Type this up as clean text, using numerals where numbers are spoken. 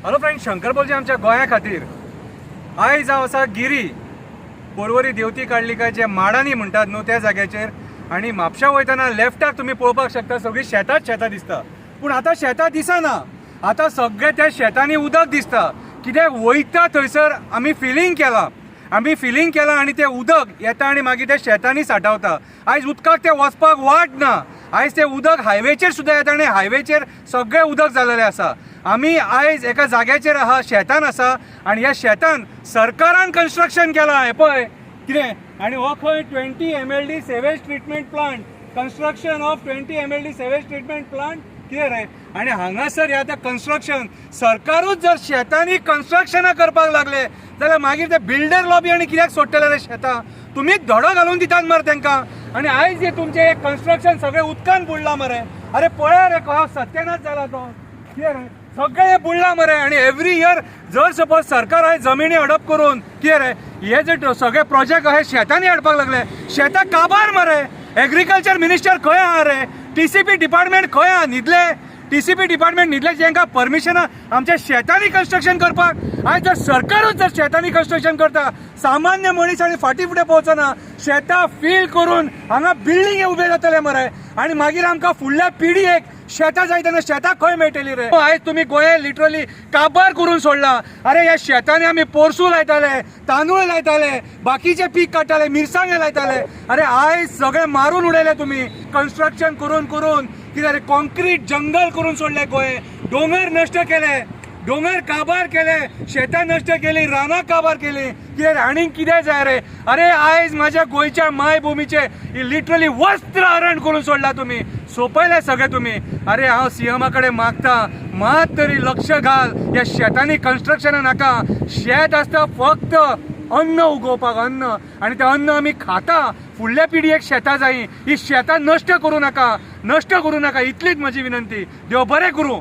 Hello friend, Shankar बोलचे आमच्या गोंया खातीर. आयज हांव आसा गिरी पोरवरी देवती काडली काय जे माडांनी म्हणटात न्हू त्या जाग्याचेर. आनी म्हापशा वयतना लेफ्टाक तुमी पळोवपाक शकता, सगळीं शेतांच शेतां दिसता. पूण आतां शेतां दिसना, आतां सगळें त्या शेतांनी उदक दिसता. कित्याक वयता थंयसर आमी फिलींग केलां, आमी फिलींग केलां आनी तें उदक येता आनी मागीर ते शेतांनी साठावता. आयज उदकाक तें वचपाक वाट ना. आयज तें उदक हायवेचेर सुद्दां येता आनी हायवेचेर सगळें उदक जालेलें आसा. आमी आयज एका जाग्याचेर आहा, शेतान आसा आनी ह्या शेतान सरकारान कन्स्ट्रक्शन केलां. हें पळय कितें. आनी हो खंय 20 MLD sewage treatment plant, construction of 20 MLD sewage treatment plant. कितें रे? आनी हांगासर हे आतां कन्स्ट्रक्शन, सरकारूच जर शेतांनी कन्स्ट्रक्शनां करपाक लागले जाल्यार मागीर ते बिल्डर लॉबी आनी कित्याक सोडटले रे शेतां? तुमीच धडो घालून दितात मरे तांकां. आनी आयज हे तुमचें कन्स्ट्रक्शन सगळें उदकान बुडलां मरे. अरे पळय रे, कसो सत्यानाश जाला तो. कितें रे, सगळें हें बुडलां मरे. आनी एवरी इयर जर सपोज सरकार आयज जमिनी हडप करून, कितें रे, हे जे सगळे प्रोजेक्ट हे शेतांनी हाडपाक लागले, शेतां काबार मरे. एग्रीकल्चर मिनिस्टर खंय आहा रे? टीसीपी डिपार्टमेंट खंय आहा? न्हिदले? टीसीपी डिपार्टमेंट न्हिदले जेंका परमिशनां आमच्या शेतांनी कन्स्ट्रक्शन करपाक? आयज जर सरकारूच जर शेतांनी कन्स्ट्रक्शन करता, सामान्य मनीस आनी फाटीं फुडें पोवचो. शेतां फील करून हांगा बिल्डिंग उबे जातले मरे. आनी मागीर आमकां फुडल्या पिढयेक शेतां जाय तेन्ना शेतां खंय मेळटली रे? आयज तुमी गोंय लिटरली काबार करून सोडला. अरे, ह्या शेतांनी आमी पोरसूं लायताले, तांदूळ लायताले, बाकीचे पीक काडटाले, मिरसांगे लायताले. अरे, आयज सगळें मारून उडयले तुमी कन्स्ट्रक्शन करून करून. कितें रे, कॉन्क्रीट जंगल करून सोडले गोंय. दोंगर नश्ट केले, दोंगर काबार केले, शेतां नश्ट केली, रानां काबार केली. कितें आनीक कितें जाय रे? अरे, आयज माझ्या गोंयच्या मायभुमीचे लिटरली वस्त्र हरण करून सोडला तुमी. सोंपयले सगळे तुमी. अरे, हांव सीएमा कडेन मागता, मात तरी लक्ष घाल ह्या शेतांनी कन्स्ट्रक्शनां नाका. शेत आसता फक्त अन्न उगोवपाक, अन्न. आनी तें अन्न आमी खाता. फुडल्या पिढयेक शेतां जायी. ही शेतां नश्ट करूं नाका, नश्ट करूं नाका, इतलीच म्हजी विनंती. देव बरें करूं.